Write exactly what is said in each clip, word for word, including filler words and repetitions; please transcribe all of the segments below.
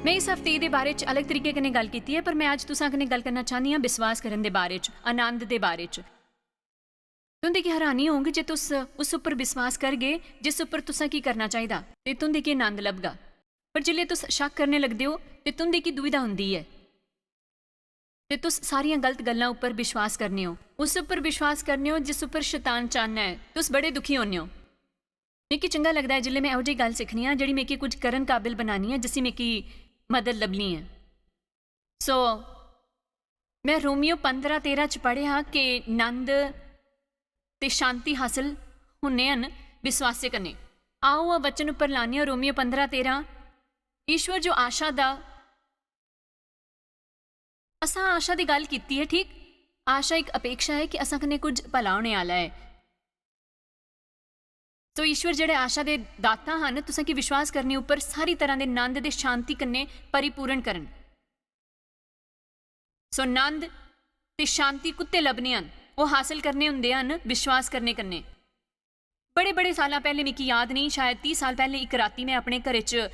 में इस हफ्ते दे बारे च अलग तरीके कन्नै गल्ल कीती ऐ, पर में अज्ज तुसां कन्नै गल्ल करना चाह्न्नी आं विश्वास करन दे बारे च, आनंद दे बारे च। तुं'दे गी हैरानी होग जे तुस उस उप्पर विश्वास करगे जिस उप्पर तुसां की करना चाहिदा, ते तुं'दे गी आनंद लभगा। पर जिसलै तुस शक करने लगदे ओ, ते तुं'दे गी दुविधा होंदी ऐ, ते तुस सारियां गलत गल्लां उप्पर विश्वास करने ओ, उस उप्पर विश्वास करने ओ जिस उप्पर शैतान चाह्न्ना ऐ, तुस बड़े दुखी होने ओ। मिगी चंगा लगदा ऐ जिसलै में एहो जेही गल्ल सिक्खनी आं जेह्ड़ी मिगी कुछ करन काबिल बनानी ऐ, जिसी मिगी मदद लब्भनी ऐ। सो, में रोमियो पंदरां तेरां च पढ़ेआ कि नंद ते शांति हासल होने हन विश्वासे कन्नै। आओ, आ वचन उप्पर लाने आं, रोमियो पंदरां तेरां। ईश्वर जो आशा दा, असां आशा दी गल्ल कीती ऐ, ठीक? आशा इक अपेक्षा ऐ कि असां कन्नै कुछ भला होने आह्ला ऐ। सो ईश्वर जेह्ड़े आशा दे दाता हन, तुसें गी विश्वास करने उप्पर सारी तरह दे नंद ते शांति कन्नै परिपूर्ण करन। सो नंद ते शांति कुत्ते लभने हन? ओह् हासल करने होंदे हन विश्वास करने कन्नै। बड़े-बड़े सालां पैह्ले, मिगी याद नेईं, शायद तीह् साल पैह्ले, इक राती में अपने घरै च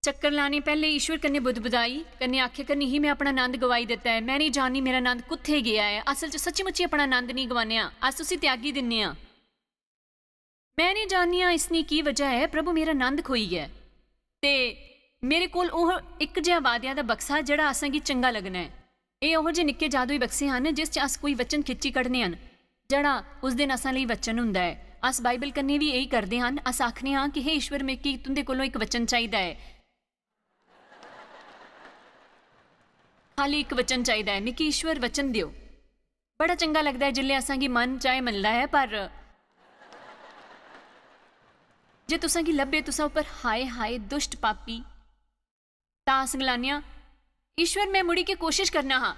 चक्कर लाने पैह्ले ईश्वर कन्नै बुदबुदाई, कन्नै आखेआ करनी ही, "में अपना नंद गवाई दित्ता ऐ, में नेईं जाननी मेरा नंद कुत्थै गेआ ऐ। असल च सच्ची-मुच्ची अपना नंद नेईं गवाने आं, अस उसी त्यागी दिन्ने आं। में नेईं जाननी आं इसनी की वजह ऐ, प्रभु, मेरा नंद खोई गेआ ऐ। ते मेरे कोल ओह् इक जेहा वादेआं दा बक्सा जेह्ड़ा असेंगी चंगा लग्गना ऐ।" एह् ओहो जे निक्के जादुई बक्से हन जिस च अस कोई वचन खिच्ची कड्ढने हन, जेह्ड़ा उस दिन असां लेई वचन होंदा ऐ। अस बाइबल कन्नै बी एही करदे हन। अस आखने आं कि, "हे ईश्वर, मिगी तुं'दे कोलों इक वचन चाहिदा ऐ। खाल्ली इक वचन चाहिदा ऐ, मिगी ईश्वर वचन देओ।" बड़ा चंगा लगदा ऐ जिसलै असां गी मन चाहे मिलदा ऐ, पर जे तुसां गी लब्भे, तुसां उप्पर, "हाय, हाय, दुष्ट पापी," तां अस गलाने आं, "ईश्वर, में मुड़ी के कोशिश करना हा।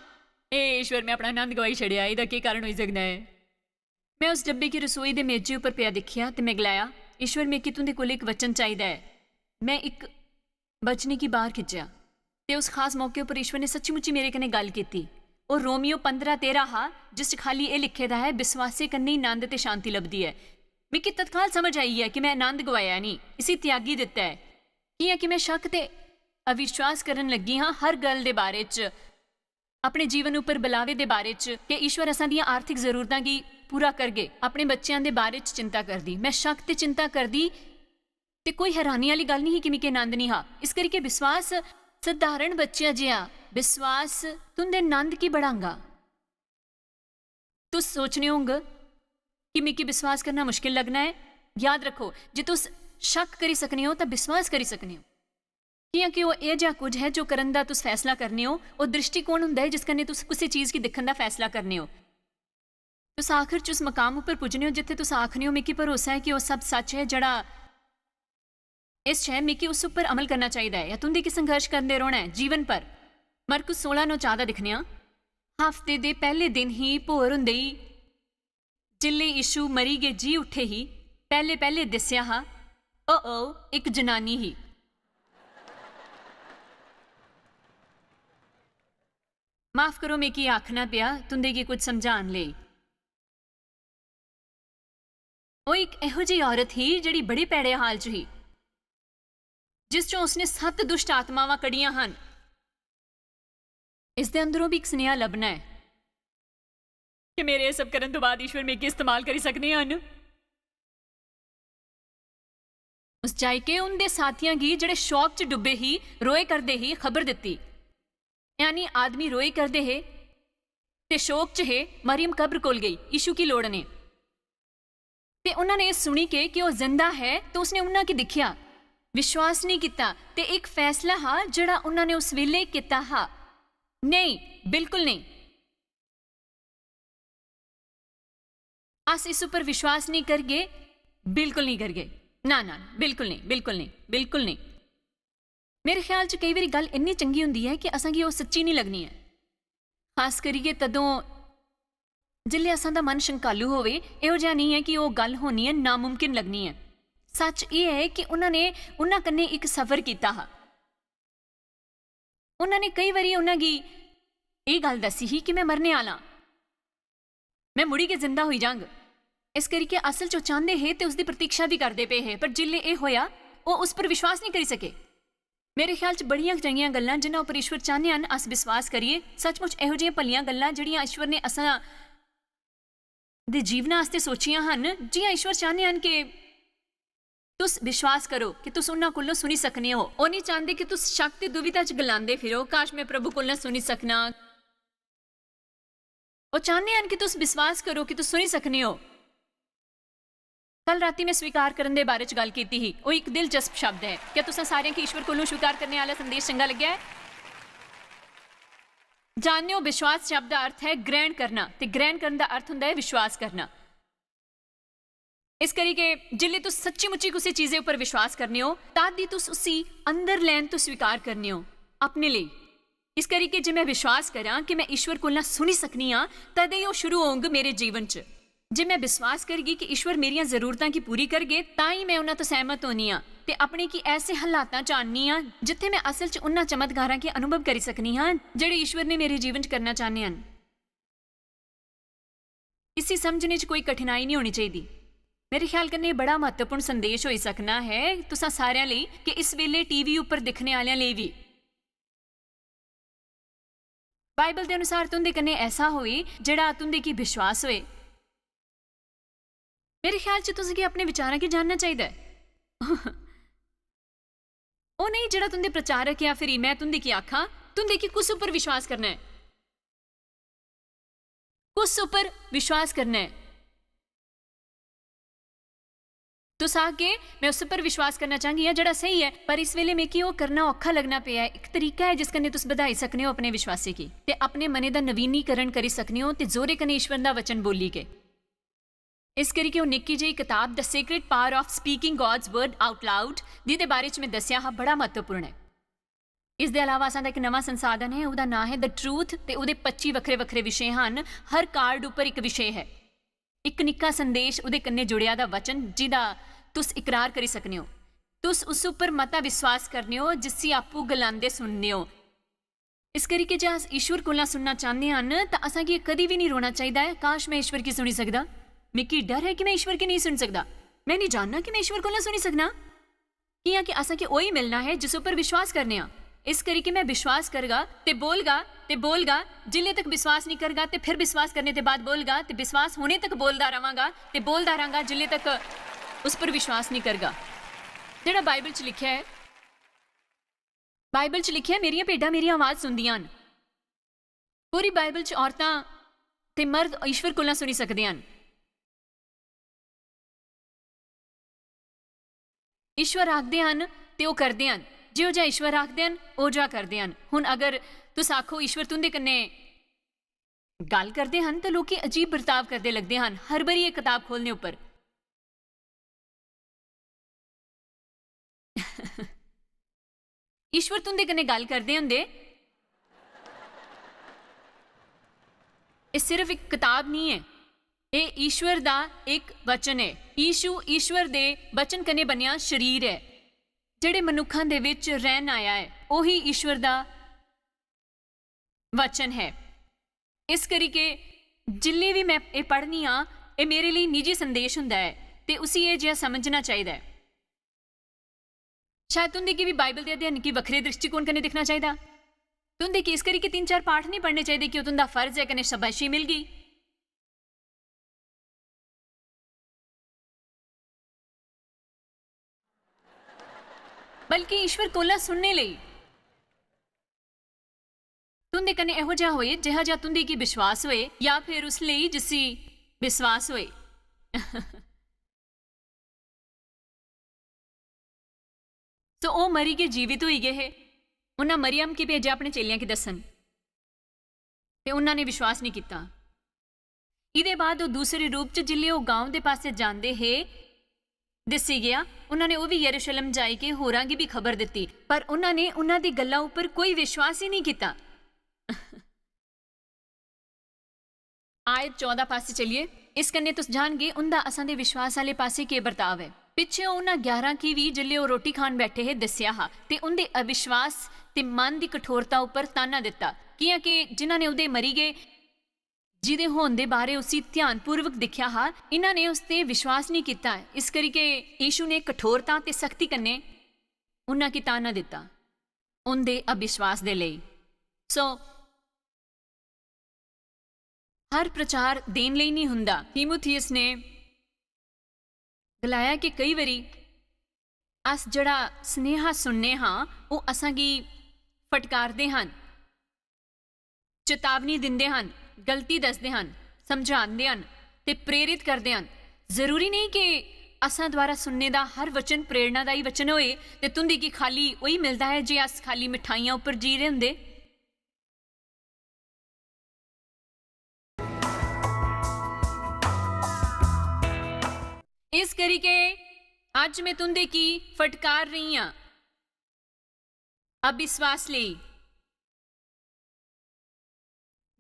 ए ईश्वर, में अपना आनंद गवाई छड़ेआ, एह्दा केह् कारण होई सकदा ऐ?" में उस डब्बे गी रसोई दे मेजै उप्पर पेआ दिक्खेआ ते में गलाया, "ईश्वर, मिगी तुं'दे कोल इक वचन चाहिदा ऐ।" में इक बचने गी बाह्र खिच्चेआ ते उस खास मौके उप्पर ईश्वर ने सच्ची-मुच्ची मेरे कन्नै गल्ल कीती। ओह् रोमियो पंदरां तेरां हा, जिस च खाल्ली एह् लिखे दा ऐ, "विश्वासे कन्नै ही नंद ते शांति लभदी ऐ।" मिगी तत्काल समझ आई गेआ कि में नंद गवाया निं, इसी त्यागी दित्ता ऐ। कि'यां कि में शक ते अविश्वास करन लग्गी हां हर गल्ल दे बारे च, अपने जीवन उप्पर बलावे दे बारे च, कि ईश्वर असां दियां आर्थिक जरूरतां गी पूरा करगे। अपने बच्चेआं दे बारे च चिंता करदी, में शक ते चिंता करदी, ते कोई हैरानी आह्ली गल्ल निं ही कि मिगी नंद निं हा। इस करियै विश्वास सधारण बच्चेआ जेहा विश्वास तुं'दे नंद गी बढ़ांगा। तुस सोचने होंग कि मिगी विश्वास करना मुश्किल लग्गना ऐ। याद रक्खो, जे तुस शक करी सकने ओ, तां विश्वास करी सकने ओ। कि'यां कि ओह् एह् जेहा कुछ ऐ जो करन दा तुस फैसला करने ओ, ओह् द्रिश्टीकोण होंदा ऐ जिस कन्नै तुस कुसै चीज गी दिक्खन दा फैसला करने ओ। तुस आखर च उस मकाम उप्पर पुज्जने ओ जित्थै तुस आखने ओ, "मिगी भरोसा ऐ कि ओह् सब सच्च ऐ जेह्ड़ा इस च ऐ, मिगी उस उप्पर अमल करना चाहिदा ऐ," जां तुं'दे गी संघर्श करदे रौह्ना ऐ जीवन भर। मरकुस सोलां नौ चौदां दिक्खने आं, "हफ्ते दे पैह्ले दिन ही, भोर होंदे ही, जिसलै यीशु मरी गे जी उठे ही, पैह्ले-पैह्ले दिस्सेआ हा, ओ, ओ, इक जनानी ही।" माफ करो, मिगी आखना पेआ तुं'दे गी कुछ समझान लेई। ओह् इक एहो जेही औरत ही जेह्ड़ी बड़े भैड़े हाल च ही, जिस चों उसने सत्त दुष्ट आत्मावां कड्ढियां हन। इसदे अंदरों बी इक सनेहा लब्भना ऐ कि मेरे एह् सब करन तो बाद ईश्वर मिगी इस्तेमाल करी सकदे हन। उस जाइके उं'दे साथियां गी, जेह्ड़े शौक च डुब्बे ही, रोए करदे ही, खबर दित्ती। यानी आदमी रोए करदे हे ते शौक च हे, मरियम कब्र कोल गेई यीशु गी लोड़ने। ते उन्होंने एह् सुनी के, कि ओह् जिंदा है, तो उसने उन्हां गी दिक्खेआ, विश्वास नहीं कित्ता, ते इक फैसला हा जेह्ड़ा उन्हां ने उस वेले कित्ता हा, "नेईं, बिल्कुल नेईं।" अस इस उप्पर विश्वास नेईं करगे, बिल्कुल नेईं करगे। ना, ना, बिल्कुल नेईं, बिल्कुल नेईं, बिल्कुल नेईं। मेरे ख्याल च केई बारी गल्ल इन्नी चंगी होंदी ऐ कि असां गी ओह् सच्ची नेईं लगनी ऐ। खास करियै तदों जिसलै असां दा मन शंकालू होवे, एहो जेहा नेईं ऐ कि ओह् गल्ल होनी ऐ, नामुमकिन लगनी ऐ। सच्च एह् ऐ कि उन्हां ने, उन्हां कन्नै इक सफर कीता हा। उन्हां ने केई बारी उन्हां गी एह् गल्ल दस्सी ही कि मैं मरने आह्ला आं, मैं मुड़ी गै जिंदा होई जांग। इस करियै असल च ओह् चांह्दे हे ते उसदी प्रतीक्षा बी करदे पे हे, पर जिसलै एह् होआ, ओह् उस पर विश्वास नेईं करी सके। मेरे ख्याल च बड़ियां चंगियां गल्लां जिन्हां उप्पर ईश्वर चाह्ने हन अस विश्वास करिए, सचमुच एहो जिहियां भलियां गल्लां जेह्ड़ियां ईश्वर ने असां दे जीवना आस्तै सोचियां हन, जि'यां ईश्वर चाह्ने हन कि तुस विश्वास करो कि तुस उन्हां कोलों सुनी सकने हो। ओह् निं चांह्दे कि तुस शक ते दुविधा च गलांदे फिरो, "काश, मैं प्रभु कोलों सुनी सकना।" ओह् चाह्ने हन कि तुस विश्वास करो कि तुस सुनी सकने हो। कल रातीं मैं स्वीकार करन दे बारे च गल्ल कीती ही। ओह् इक दिलचस्प शब्द ऐ। क्या तुसां सारेआं गी ईश्वर कोलों स्वीकार करने आह्ला संदेश चंगा लग्गेआ ऐ? जाणने ओ, विश्वास शब्द दा अर्थ ऐ ग्रहण करना, ते ग्रहण करन दा अर्थ हुंदा ऐ विश्वास करना। इस करी के जिसलै तुस सच्ची मुच्ची कुसै चीजै उप्पर विश्वास करने ओ, तां दी तुस उसी अंदर लैन तो स्वीकार करने ओ अपने लेई। इस करी के जे मैं विश्वास करां कि मैं ईश्वर कोला सुनी सकनी आं, तदे ओह् शुरू होंग मेरे जीवन च। जे मैं विश्वास करगी कि ईश्वर मेरियां जरूरतां गी पूरी करगे, तां ही मैं उन्हां तो सैहमत होनी आं ते अपने गी ऐसे हालातां च आननी आं, जित्थे मैं असल च उन्हां चमत्कारां गी अनुभव करी सकनी आं, जेह्ड़े ईश्वर ने मेरे जीवन च करना चाहने हन। इसी समझने च कोई कठिनाई नहीं होनी चाहिदी। मेरे ख्याल कन्नै एह् बड़ा म्हत्तवपूर्ण संदेश होई सकना है तुसां सारेआं लेई कि इस बेल्ले टीवी उप्पर दिक्खने आह्लेआं लेई बी। बाइबल दे अनुसार तुं'दे कन्नै ऐसा होए जेह्ड़ा तुं'दे गी विश्वास होए। मेरे ख्याल च तुसें गी अपने विचारां गी जानना चाहिदा ऐ। ओह् नेईं जेह्ड़ा तुं'दे प्रचारक जां फिर मैं तुं'दे गी आखां, तुं'दे गी कुस उप्पर विश्वास करना ऐ? कुस उप्पर विश्वास करना ऐ? तुस आखगे, "मैं उस पर विश्वास करना चाहंगी आं जेह्ड़ा स्हेई ऐ, पर इस वेले मिगी ओह् करना औखा लगना पेआ ऐ।" इक तरीका ऐ जिस कन्नै तुस बधाई सकने ओ अपने विश्वासे गी ते अपने मनै दा नवीनीकरण करी सकने ओ ते जोरे कन्नै ईश्वर दा वचन बोली के। इस करी के ओह् निक्की जेही कताब The Secret Power of Speaking God's Word Out Loud, जिदे बारे च मैं दस्सेआ हा, बड़ा म्हत्तवपूर्ण ऐ। इस दे अलावा असां दा इक नमां संसाधन ऐ, ओह्दा नांऽ ऐ The Truth, ते ओह्दे पच्ची बक्खरे-बक्खरे विशे हन, हर कार्ड उप्पर इक विशे ऐ। इक निक्का संदेश, ओह्दे कन्नै जुड़ेआ दा वचन, जिदा तुस इकरार करी सकने ओ। तुस उस उप्पर मता विश्वास करने ओ, जिसी आपूं गलांदे सुनने ओ। इस करी के जे अस ईश्वर कोला सुनना चाहने हन, तां असां गी कदी बी निं रोना चाहिदा ऐ, "काश, मैं ईश्वर गी सुनी सकदा।" मिगी डर ऐ कि मैं ईश्वर गी नेईं सुनी सकदा। मैं निं जानना कि मैं ईश्वर कोला सुनी सकना। कि'यां कि असें गी ओही मिलना ऐ जिस उप्पर विश्वास करने आं। इस करी कि मैं विश्वास करगा ते बोलगा ते बोलगा, जिल्ले तक विश्वास निं करगा ते फिर विश्वास करने दे बाद बोलगा ते विश्वास होने तक बोलदा रवांगा ते बोलदा रहांगा जिल्ले तक उस पर विश्वास निं करगा। जेह्ड़ा बाइबल च लिखेआ ऐ, बाइबल च लिखेआ ऐ, "मेरियां भेड्डां मेरी आवाज सुनदियां न।" पूरी बाइबल च औरतां ते मर्द ईश्वर कोला सुनी सकदे हन। ईश्वर आखदे हन ते ओह् करदे हन, जेहो जिहा ईश्वर आखदे हन, ओह् जिहा करदे हन। हुन अगर तुस आखो, "ईश्वर तुं'दे कन्नै गल्ल करदे हन," तां लोकी अजीब बर्ताव करदे लगदे हन हर बारी एह् कताब खोलने उप्पर। ईश्वर तुं'दे कन्नै गल्ल करदे होंदे। एह् सिर्फ इक कताब निं ऐ, एह् ईश्वर दा इक वचन ऐ। यीशु ईश्वर दे वचन कन्नै बनेआ शरीर ऐ, जेह्ड़े मनुक्खां दे बिच रैह्न आया ऐ। ओही ईश्वर दा वचन ऐ। इस करी के जिल्ले बी मैं एह् पढ़नी आं, एह् मेरे लेई निजी संदेश हुंदा ऐ ते उसी एह् जेहा समझना चाहिदा ऐ। शायद तुं'दे गी बी बाइबल दे अध्ययन गी बक्खरे द्रिश्टीकोण कन्नै दिक्खना चाहिदा। तुं'दे गी इस करी के तिन्न चार पाठ नेईं पढ़ने चाहिदे कि ओह् तुं'दा फर्ज ऐ कन्नै शाबाशी मिलगी। बल्कि ईश्वर कोला सुनने लेई तुं'दे कन्नै एहो जेहा होए, जेहा जेहा तुं'दे गी विश्वास होए, या फिर उस लेई जिसी विश्वास होए। तो ओह् मरी गै जीवित होई गे हे। उन्हां मरियम गी भेजेआ अपने चेलेआं गी दस्सन, ते उन्हां ने विश्वास नेईं कीता। इदे बाद ओह् दूसरे रूप च जिल्ले ओह् गांव दे पासे जांदे हे, दस्सी गेआ, उन्हां ने ओह् बी यरूशलेम जाई के होरां गी बी खबर दित्ती, पर उन्हां ने उन्हां दी गल्ला उप्पर कोई विश्वास ही नेईं कीता। आयत चौदां पासे चलिए, इस कन्नै तुस जानगे उंदा असां दे विश्वास आह्ले पासे केह् बर्ताव ऐ। पिच्छें ओह् उन्हां ग्यारां गी बी, जिसलै ओह् रोटी खान बैठे हे, दस्सेआ हा ते उंदे अविश्वास ते मन दी कठोरता उप्पर ताना दित्ता, कि'यां के जिन्हां ने उंदे मरी गे, जिदे होन दे बारे उसी ध्यानपूर्वक दिक्खेआ हा, इन्हां ने उस ते विश्वास नेईं कीता। इस करी के यीशु ने कठोरता ते सख्ती कन्नै उन्हां गी ताना दित्ता। उं'दे अविश्वास दे लेई। सो, हर प्रचार देन लेई नहीं हुंदा। तीमुथियुस ने गलाया कि कई बारी अस जेह्ड़ा स्नेहा सुनने हां, ओह् असांगी फटकारदे हन, चेतावनी दिंदे हन, गलती दसदे हन, समझांदे हन ते प्रेरित करदे हन। जरूरी नहीं कि असां द्वारा सुनने दा हर वचन प्रेरणादायी वचन होए ते तुं'दी गी खाली ओही मिलदा ऐ जे अस खाली मिठाइयां उप्पर जी रहे हुंदे। इस करी के अज्ज में तुं'दे की फटकार रही आं अविश्वास लेई।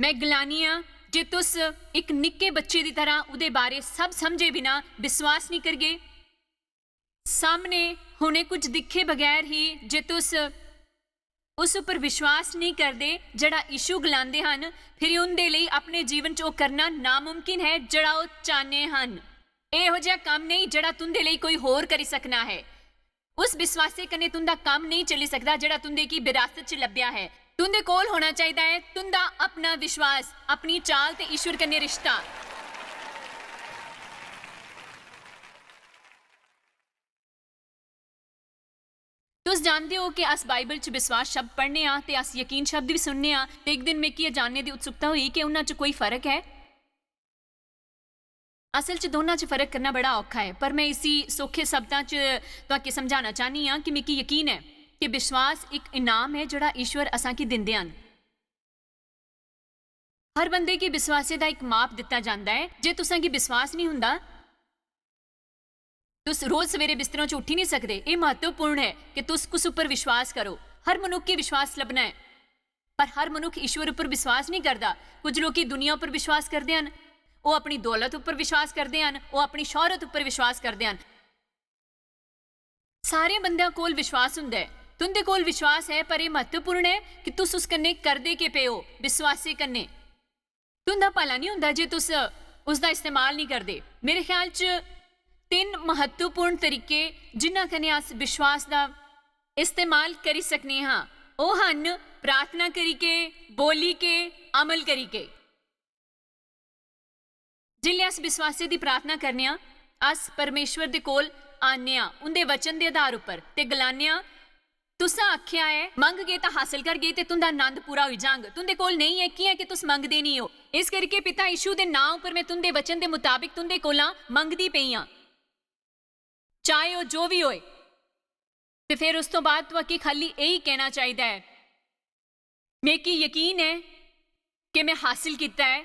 मैं गलानी आं, जे तुस इक निक्के बच्चे दी तरह उदे बारे सब समझे बिना विश्वास नहीं करगे, सामने हुने कुछ दिक्खे बगैर ही जे तुस उस उप्पर विश्वास नहीं करदे जेड़ा यीशु गलांदे हन, फिर उंदे लेई अपने जीवन च ओह करना नामुमकिन है जेड़ा ओह चाहने हन। एहो जेहा काम नहीं जेड़ा तुंदे लेई कोई होर करी सकना है। उस विश्वासे कन्नै तुंदा काम नहीं चली सकदा जेड़ा तुंदे की विरासत च लब्या है। तुंदे कोल होना चाहिदा है तुंदा अपना विश्वास, अपनी चाल ते ईश्वर कन्नै रिश्ता। तुस जानदे ओ कि अस बाइबल च विश्वास शब्द पढ़ने आं ते अस यकीन शब्द बी सुनने आं, ते इक दिन मिगी एह् जानने दी उत्सुकता होई कि उन्हां च कोई फर्क ऐ। असल च दोनां च फर्क करना बड़ा औखा ऐ, पर मैं इसी सौखे शब्दां च तुआके समझाना चाहनी आं कि मिगी यकीन ऐ कि विश्वास इक इनाम ऐ जेह्ड़ा ईश्वर असांगी दिंदे हन। हर बंदे गी विश्वासे दा इक माप दित्ता जांदा ऐ। जे तुसां गी विश्वास निं हुंदा, तुस रोज सवेरे बिस्तरों च उठी निं सकदे। एह् म्हत्तवपूर्ण ऐ कि तुस कुस उप्पर विश्वास करो। हर मनुक्ख गी विश्वास लब्भना ऐ, पर हर मनुक्ख ईश्वर उप्पर विश्वास निं करदा। कुछ लोक दुनिया उप्पर विश्वास करदे हन, ओह् अपनी दौलत उप्पर विश्वास करदे हन, ओह् अपनी शोहरत उप्पर विश्वास करदे हन। सारे बंदेआं कोल विश्वास हुंदा ऐ। तुंदे कोल विश्वास ऐ, पर एह् म्हत्तवपूर्ण ऐ कि तुस उस कन्नै करदे केह् पे ओ, विश्वासे कन्नै। तुंदा भला निं हुंदा जे तुस उसदा इस्तेमाल निं करदे। मेरे ख्याल च तिन्न म्हत्तवपूर्ण तरीके जिन्हां कन्नै अस विश्वास दा इस्तेमाल करी सकने हां, ओह् हन प्रार्थना करी के, बोली के, अमल करी के। जिसलै अस विश्वासे दी प्रार्थना करने आं, अस परमेश्वर दे कोल आन्ने आं उंदे वचन दे आधार उप्पर ते गलान्ने आं, "तुसां आखेआ ऐ, मंगगे तां हासल करगे ते तुंदा आनंद पूरा होई जांग। तुंदे कोल नेईं ऐ, कि'यां कि तुस मंगदे निं ओ। इस करिके पिता यीशु दे नां उप्पर में तुंदे वचन दे मुताबिक तुंदे कोलां मंगदी पेई आं, चाहे ओह् जो बी होए।" ते फिर उस तो बाद तुआकी खाली एही कहना चाहिदा ऐ, "मिगी यकीन ऐ कि में हासिल कीता ऐ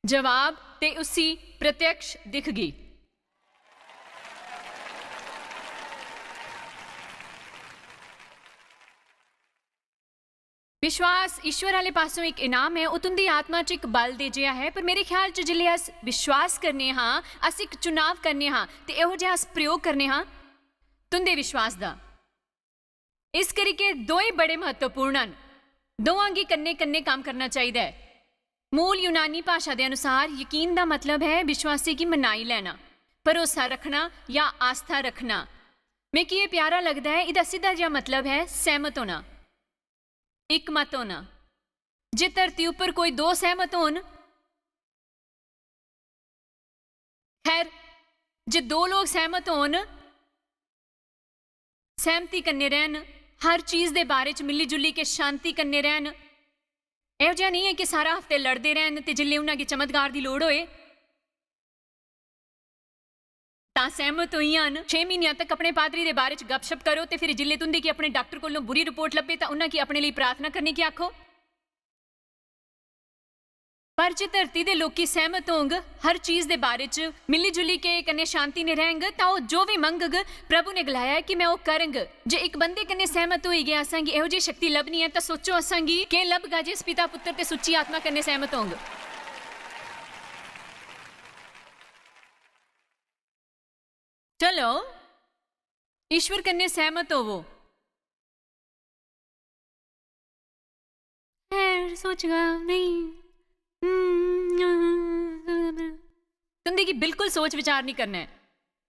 जवाब ते उसी प्रत्यक्ष दिखगी।" विश्वास ईश्वर आह्ले पासों इक इनाम ऐ। ओह् तुंदी आत्मा च इक बल दे जेहा ऐ, पर मेरे ख्याल च जिसलै अस विश्वास करने हां, अस इक चुनाव करने हां ते एहो जेहा अस प्रयोग करने हां तुंदे विश्वास दा। इस करिके दोए बड़े म्हत्तवपूर्ण न। दोआं गी कन्नै-कन्नै कम्म करना चाहिदा ऐ। मूल यूनानी भाशा दे अनुसार यकीन दा मतलब ऐ विश्वासी गी मनाई लैना, भरोसा रखना या आस्था रखना। मिगी एह् प्यारा लगदा ऐ, एह्दा सिद्धा जेहा मतलब ऐ सैह्मत होना, इकमत होना। जे धरती उप्पर कोई दो सैह्मत होन, खैर, जे दो लोक सैह्मत होन, सैह्मती कन्नै रैह्न, हर चीज दे बारे च मिली जुली के शांति कन्नै रैह्न। एहो जेहा नेईं ऐ कि सारा हफ्ते लड़दे रैह्न ते जिसलै उन्हां गी चमत्कार दी लोड़ होए, तां सैह्मत होई जान। छे म्हीनेआं तक अपने पादरी दे बारे च गपशप करो ते फिर जिसलै तुं'दे गी अपने डाक्टर कोलों बुरी रिपोर्ट लब्भे, तां उन्हां गी अपने लेई प्रार्थना करने गी आखो। पर जे धरती दे लोकी सैह्मत होंग, हर चीज दे बारे च मिली जुली के कन्नै शांति ने रैह्ंग, तां ओह् जो बी मंगग, प्रभु ने गलाया ऐ कि में ओह् करंग। जे इक बंदे कन्नै सैह्मत होई गै असेंगी एहो जेही शक्ति लब्भनी ऐ, तां सोचो असेंगी केह् लब्भगा जे इस पिता, पुत्तर ते सुच्ची आत्मा कन्नै सैह्मत होंग। चलो, ईश्वर कन्नै सैह्मत होवो। खैर, सोचगा नेईं। तुं'दे गी बिल्कुल सोच विचार निं करना ऐ।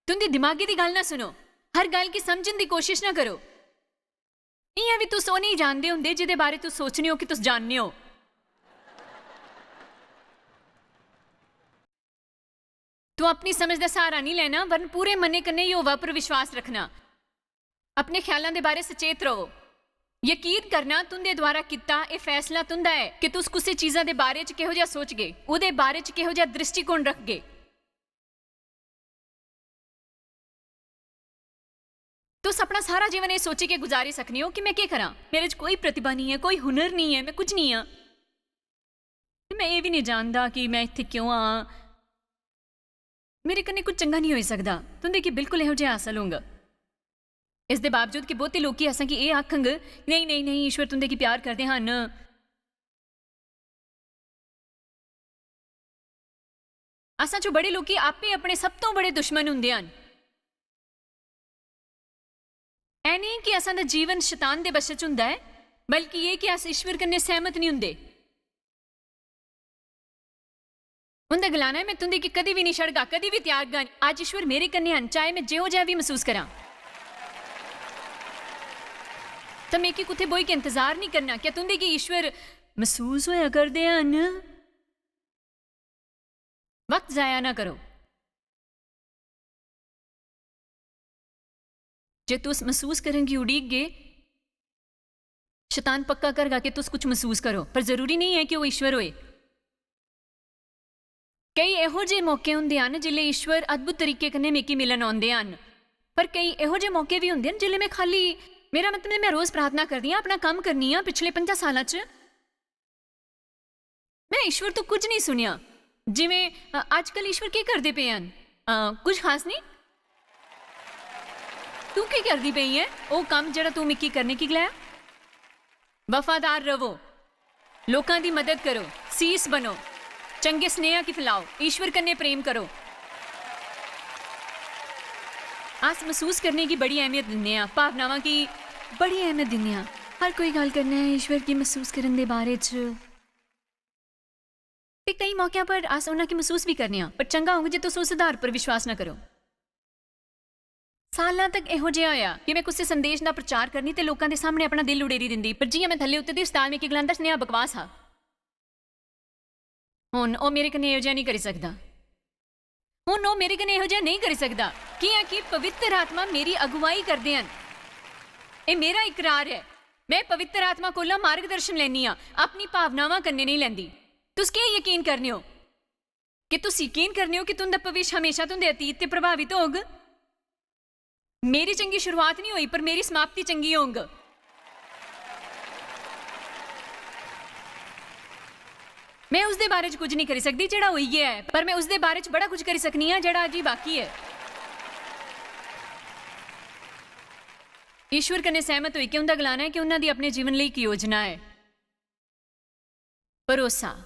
तुं'दी दिमागे दी गल्ल ना सुनो। हर गल्ल गी समझन दी कोशिश ना करो। इ'यां बी तुस ओह् नेईं जानदे होंदे जेह्दे बारे तुस सोचने ओ कि तुस जानने ओ। तूं अपनी समझ दा स्हारा निं लैना, वरन पूरे मनै कन्नै यहोवा पर विश्वास रखना। अपने ख्यालां दे बारे सचेत र'वो। यकीन करना, तुं'दे द्वारा कीता एह् फैसला तुं'दा ऐ कि तुस कुसै चीजा दे बारे च किहो जेहा सोचगे, ओह्दे बारे च किहो जेहा दृष्टिकोण रखगे। तुस अपना सारा जीवन एह् सोचियै गुजारी सकने ओ कि में केह् करां, मेरे च कोई प्रतिभा निं ऐ, कोई हुनर निं ऐ, में कुछ निं आं। ते में एह् बी निं जानदा कि में इत्थै क्यों आं। मेरे कन्नै कुछ चंगा निं होई सकदा। तुं'दे गी बिल्कुल एहो जेहा हासल होंग। इस दे बावजूद कि बहुते लोकी असें गी एह् आखंग, "नेईं, नेईं, नेईं, ईश्वर तुं'दे गी प्यार करदे हन।" असां चों बड़े लोकी आपे अपने सब तों बड़े दुश्मन हुंदे हन। ऐ नेईं कि असां दा जीवन शतान दे बशे च हुंदा ऐ, बल्कि एह् कि अस ईश्वर कन्नै सैह्मत निं हुंदे। उं'दा गलाना ऐ, "में तुं'दे गी कदी बी निं छड़गा, कदी बी त्यागगा निं। अज्ज ईश्वर मेरे कन्नै हन, चाहे में जेहो जेहा बी मसूस करां।" तां मिगी कुत्थै बोही के इंतजार निं करना। क्या तुं'दे गी ईश्वर मसूस होया करदे हन? वक्त जाया ना करो। जे तुस मसूस करन गी उडीकगे, शतान पक्का करगा कि तुस कुछ मसूस करो, पर जरूरी नेईं ऐ कि ओह् ईश्वर होए। केई एहो जे मौके हुंदे हन जिसलै ईश्वर अद्भुत तरीके कन्नै मिगी मिलन औंदे हन, पर केई एहो जे मौके बी हुंदे हन जिसलै में खाली, मेरा मतलब, में रोज प्रार्थना करदी आं, अपना कम्म करनी आं, पिछले पंजां सालां च में ईश्वर तो कुछ नहीं सुनेआ। जिवें, अ, अजकल ईश्वर केह् करदे पे हन? अ, कुछ खास नहीं। तू केह् करदी पेई ऐ? ओह् कम्म जेह्ड़ा तू मिगी करने की गलाया। वफादार रवो, लोकां दी मदद करो, सीस बनो, चंगे स्नेहा गी फैलाओ, ईश्वर कन्नै प्रेम करो। अस मसूस करने गी बड़ी अहमियत दिन्ने आं, भावनावां गी बड़ी अहमियत दिन्ने आं। हर कोई गल्ल करना ऐ ईश्वर गी मसूस करन दे बारे च। ते केई मौकेआं पर अस उन्हां गी मसूस बी करने आं, पर चंगा होग जे तुस उस आधार पर विश्वास ना करो। सालां तक एहो जेहा होया कि में कुसै संदेश दा प्रचार करनी ते लोकां दे सामने अपना दिल उडेरी दिंदी, पर जियां में थल्ले उतरदी, उस्ताद मिगी गलांदा, "नेहा बकवास हा।" हुन ओह् मेरे कन्नै एहो जेहा नेईं करी सकदा। हुन ओह् मेरे कन्नै एहो जेहा नेईं करी सकदा, कियां कि पवित्र आत्मा मेरी अगुवाई करदे हन। एह् मेरा इकरार ऐ। में पवित्र आत्मा कोला मार्गदर्शन लैनी आं, अपनी भावनावां कन्नै नेईं लैंदी। तुस केह् यकीन करने ओ? कि तुस यकीन करने ओ कि तुं'दा भविष्य हमेशा तुं'दे अतीत ते प्रभावित होग? मेरी चंगी शुरुआत नहीं होई, पर मेरी समाप्ति चंगी होंग। में उसदे बारे च कुछ नहीं करी सकदी जेह्ड़ा होई गेआ ऐ, पर में उसदे बारे च बड़ा कुछ करी सकनी आं जेह्ड़ा अजें बाकी ऐ। ईश्वर कन्नै सैह्मत होई के उं'दा गलाना ऐ कि उन्हां दी अपने जीवन लेई इक योजना ऐ। भरोसा।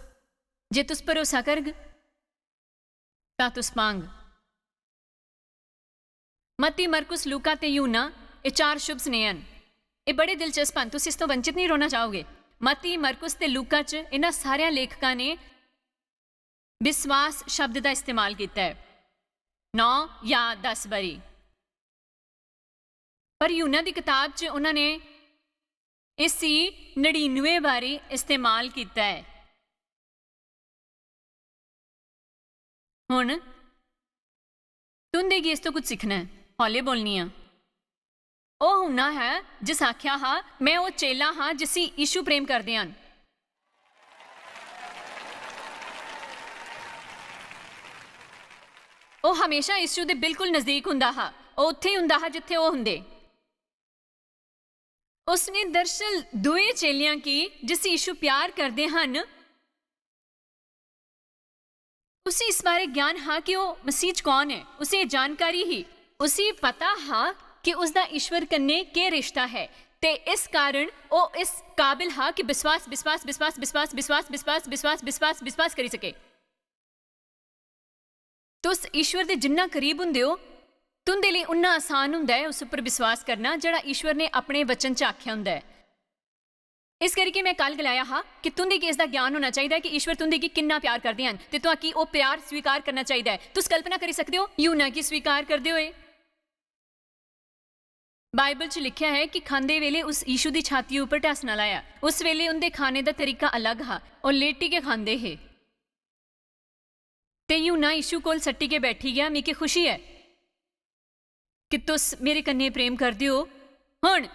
जे तुस भरोसा करग, तां तुस पांग। मत्ती, मरकुस, लूका ते यूहन्ना, एह् चार शुभ स्नेह न। एह् बड़े दिलचस्प न, तुस इस तों वंचित नेईं रौह्ना चाहोगे। मत्ती, मरकुस ते लूका च इन्हां सारेयां लेखकां ने विश्वास शब्द दा इस्तेमाल कीता ऐ, नौ जां दस बारी। पर यूहन्ना दी कताब च उन्होंने इसी नड़िनुए बारी इस्तेमाल कीता ऐ। हुन तुं'दे गी इस तो कुछ सिक्खना ऐ। हौले बोलनी आं। ओह् हुन्ना है जिस आख्या हा, "मैं ओह् चेला हां जिसी यीशु प्रेम करदे हन।" ओह् हमेशा यीशु दे बिल्कुल नजदीक हुंदा हा। ओह् उत्थे ही हुंदा हा जित्थे ओह् हुंदे। उसने दरअसल दुए चेलेआं गी, जिसी यीशु प्यार करदे हन, उसी इस बारे ज्ञान हा कि ओह् मसीह च कौन ऐ। उसी एह् जानकारी ही। उसी पता हा कि उसदा ईश्वर कन्नै केह् रिश्ता ऐ, ते इस कारण ओह् इस काबिल हा कि विश्वास, विश्वास, विश्वास, विश्वास, विश्वास, विश्वास, विश्वास, विश्वास, विश्वास करी सके। तुस ईश्वर दे जिन्ना करीब हुंदे ओ, तुं'दे लेई उन्ना आसान हुंदा ऐ उस उप्पर विश्वास करना जेह्ड़ा ईश्वर ने अपने वचन च आखेआ हुंदा ऐ। इस करियै में कल गलाया हा कि तुं'दे गी इसदा ज्ञान होना चाहिदा ऐ कि ईश्वर तुं'दे गी किन्ना प्यार करदे हन ते तुआकी ओह् प्यार स्वीकार करना चाहिदा ऐ। तुस कल्पना करी सकदे ओ यूहन्ना गी स्वीकार करदे होए? बाइबल च लिखेआ ऐ कि खांदे वेले उस यीशु दी छाती उप्पर ढासना लाया। उस वेले उंदे खाने दा तरीका अलग हा, ओह लेटी गै खांदे हे। ते यूहन्ना यीशु कोल सट्टी गै बैठी गेआ, "मिगी खुशी ऐ कि तुस मेरे कन्नै प्रेम करदे ओ।" हुन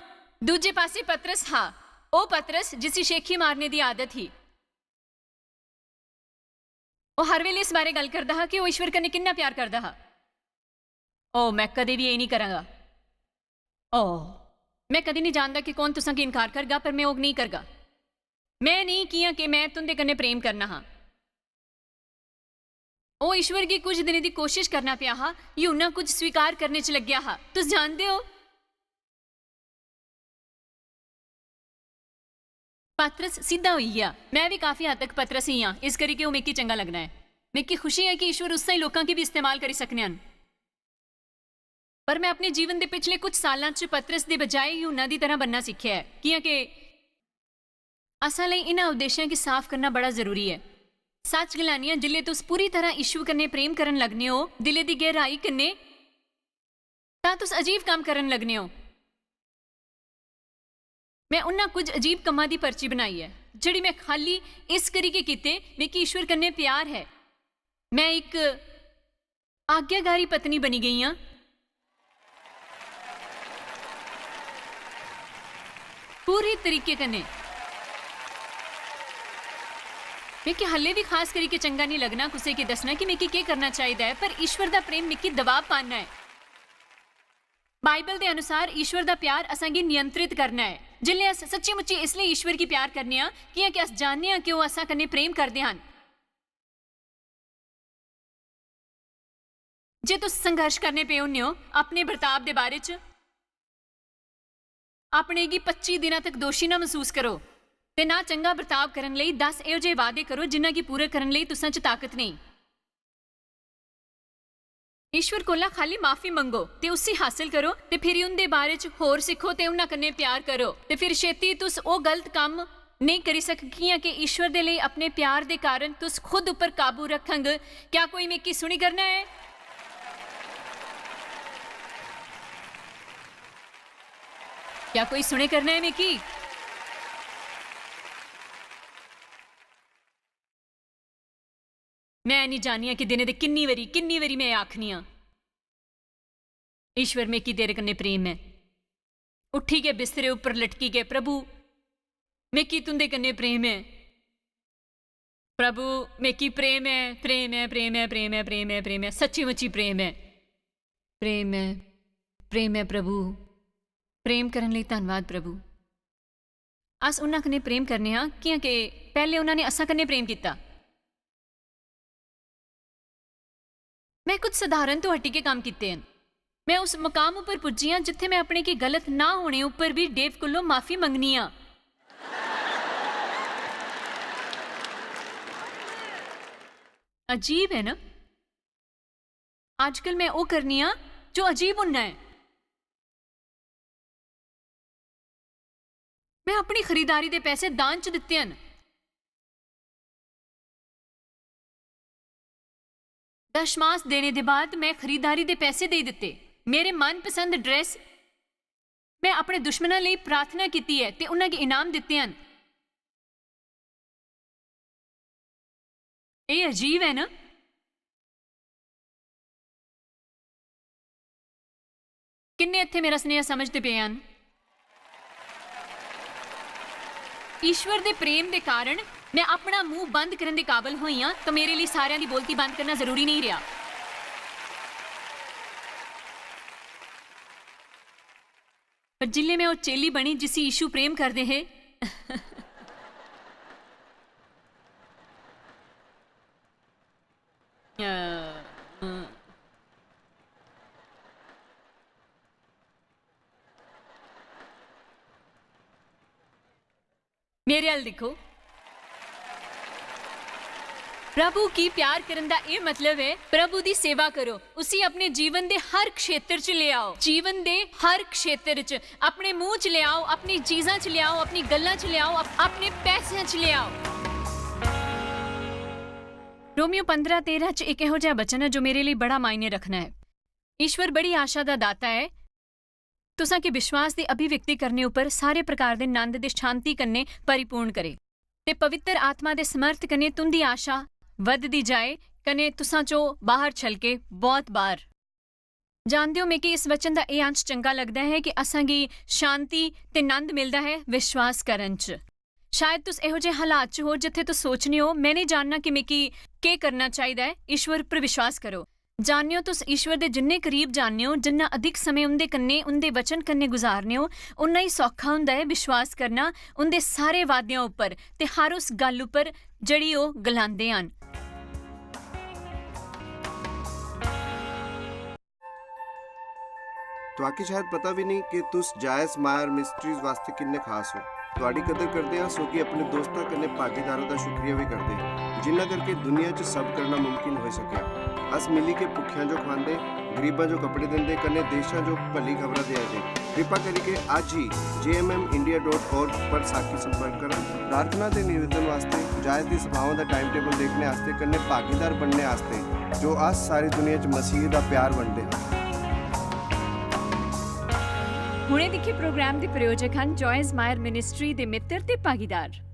दूजे पासे पतरस हा, ओह पतरस जिसी शेखी मारने दी आदत ही। ओह हर वेले इस बारे गल्ल करदा हा कि ओह ईश्वर कन्नै किन्ना प्यार करदा हा। "ओह, मैं कदें भी एह नेईं करांगा। ओह, मैं कदें नेईं जानदा कि कौन तुसां गी इनकार करगा, पर मैं ओह नेईं करगा। मैं नेईं, कियां कि मैं तुंदे कन्नै प्रेम करना हा।" ओह ईश्वर गी कुछ दिनें दी कोशिश करना पेआ हा। यूहन्ना कुछ स्वीकार करने च लग्गेआ हा। तुस जानदे ओ, पतरस सिद्धा होई गेआ। मैं भी काफी हद तक पतरस ही आं, इस करी कि ओह मिगी चंगा लगना ऐ। मिगी खुशी ऐ कि ईश्वर उस्सां ही लोकां गी भी इस्तेमाल करी सकने हन। पर मैं अपने जीवन दे पिछले कुछ सालां च पतरस दे बजाय यूहन्ना दी तरह बनना सिक्खेआ ऐ, कियां कि असां लेई इन्हां उद्देश्यां गी साफ करना बड़ा जरूरी ऐ। सच गलानी आं, जिसलै तुस पूरी तरह यीशु कन्नै प्रेम करन लगने ओ, दिलै दी गैहराई कन्नै, तां तुस अजीब कम्म करन लगने ओ। मैं उन्हां कुछ अजीब कम्मां दी पर्ची बनाई ऐ, जेह्ड़ी मैं खाली इस करी गै कीते, मिगी ईश्वर कन्नै प्यार ऐ। मैं इक आज्ञाकारी पत्नी बनी गेई आं। पूरे तरीके कन्नै। मिगी हल्ले बी खास करियै चंगा निं लगना कुसै गी दस्सना कि मिगी केह् करना चाहिदा ऐ, पर ईश्वर दा प्रेम मिगी दबाऽ पाना ऐ। बाइबल दे अनुसार ईश्वर दा प्यार असां गी नियंत्रित करना ऐ। जिसलै अस सच्ची-मुच्ची इसलेई ईश्वर गी प्यार करने आं, कि'यां कि अस जानने आं कि ओह् असां कन्नै प्रेम करदे हन। जे तुस संघर्ष करने पे होन्ने ओ अपने बर्ताव दे बारे च, अपने गी पच्ची दिनां तक दोशी ना मसूस करो ते ना चंगा बर्ताव करन लेई दस एहो जेह् वादे करो जिन्हां गी पूरा करन लेई तुसां च ताकत नेईं। ईश्वर कोला खाली माफी मंगो ते उसी हासल करो ते फिर उंदे बारे च होर सिक्खो ते उन्हां कन्नै प्यार करो ते फिर छेती तुस ओह् गलत कम्म नेईं करी सकगियां कि ईश्वर दे लेई अपने प्यार दे कारण तुस खुद उप्पर काबू रखंग। क्या कोई मिगी सुनी करना ऐ? क्या कोई सुने करना ऐ मिगी? मैं निं जानियां कि दिनें दे किन्नी बारी, किन्नी बारी मैं आखनी आं, "ईश्वर, मिगी तेरे कन्नै प्रेम ऐ।" उट्ठी गै बिस्तरे उप्पर लटकी गै, "प्रभु, मिगी तुंदे कन्नै प्रेम ऐ। प्रभु, मिगी प्रेम ऐ, प्रेम ऐ, प्रेम ऐ, प्रेम ऐ, प्रेम ऐ, प्रेम ऐ, सच्ची मुच्ची प्रेम ऐ। प्रेम ऐ, प्रेम ऐ प्रभु। प्रेम करन लेई धन्नवाद प्रभु।" अस उन्हां कन्नै प्रेम करने आं, कि'यां कि पैह्ले उन्हां ने असां कन्नै प्रेम कीता। मैं कुछ सधारण तो हटियै कम्म कीते न। मैं उस मकाम उप्पर पुज्जी आं जित्थै मैं अपने गी गलत ना होने उप्पर बी डेव कोलों माफी मंगनी आं। अजीब ऐ ना? अजकल मैं ओह् करनी आं जो अजीब हुन्ना ऐ। मैं अपनी खरीदारी दे पैसे दान च दित्ते हन। दशमास देने दे बाद मैं खरीदारी दे पैसे देई दित्ते। मेरे मनपसंद ड्रेस, मैं अपने दुश्मनां लेई प्रार्थना कीती ऐ ते उन्हां गी इनाम दित्ते हन। एह् अजीब ऐ ना? किन्ने इत्थै मेरा सनेहा समझदे पे हन? ईश्वर दे प्रेम दे कारण मैं अपना मूंह बंद करन दे काबल होई आं, तो मेरे लेई सारेआं दी बोलती बंद करना जरूरी नेईं रेहा। पर जिल्लै मैं ओह् चेली बनी जिसी यीशु प्रेम करदे हे, मेरे अल दिक्खो। प्रभु गी प्यार करन दा एह् मतलब ऐ प्रभु दी सेवा करो, उसी अपने जीवन दे हर क्षेत्र च ले आओ, जीवन दे हर क्षेत्र च, अपने मूंह च ले आओ, अपनी चीजां च ले आओ, अपनी गल्लां च ले आओ, अप-, अपने पैसें च ले आओ। रोमियो पंदरां तेरां च इक एहो जेहा वचन ऐ जो मेरे लेई बड़ा मायने रखना ऐ। ईश्वर बड़ी आशा दा दाता ऐ। तुसां गी विश्वास दी अभिव्यक्ति करने उप्पर सारे प्रकार दे नंद दे शांति कन्नै परिपूर्ण करे। ते पवित्र आत्मा दे समर्थ कन्नै तुंदी आशा बधदी जाए, कन्नै तुसां चो बाहर छलके बहुत बार। जानदे ओ, मिगी इस वचन दा एह् अंश चंगा लगदा ऐ कि असां गी शांति ते नंद मिलदा ऐ विश्वास करन च। शायद तुस एहो जे हालात च हो जित्थै तुस सोचने ओ, "मैं नेईं जानना कि मिगी केह् करना चाहिदा ऐ।" ईश्वर पर विश्वास करो। जानने ओ, तुस ईश्वर दे जिन्ने करीब जानने ओ, जिन्ना अधिक समें उंदे कन्नै, उंदे वचन कन्नै गुजारने ओ, उन्ना ही सौखा हुंदा ऐ विश्वास करना उंदे सारे वादें उप्पर ते हर उस गल्ल उप्पर जेह्ड़ी ओह् गलांदे हन। तुआकी शायद पता भी नहीं कि तुस जायस मायर मिस्ट्रीज वास्ते किन्ने खास हो। तुआडी कदर करदे आं, सो कि अपने दोस्तां कन्नै भागीदारां दा शुक्रिया भी करदे, जिन्ना करके दुनिया च सब करना मुमकिन होई सकेआ। अस मिली के भुक्खेआं जो खुआंदे, गरीबां जो कपड़े दिंदे, कन्नै देशां जो भली खबरां देआ दे। कृपा करियै अज्ज ही J M M India dot org पर साकी संपर्क करो। प्रार्थना ते निवेदन वास्ते, जायस दी सभाओं दा टाइम टेबल देखने आस्ते, कन्नै भागीदार बनने आस्ते, जो अस सारी दुनिया च मसीह दा प्यार बंडदे हां। हुणे दिक्खे प्रोग्राम दे प्रायोजक हन जॉयस मायर मिनिस्ट्री दे मित्र ते भागीदार।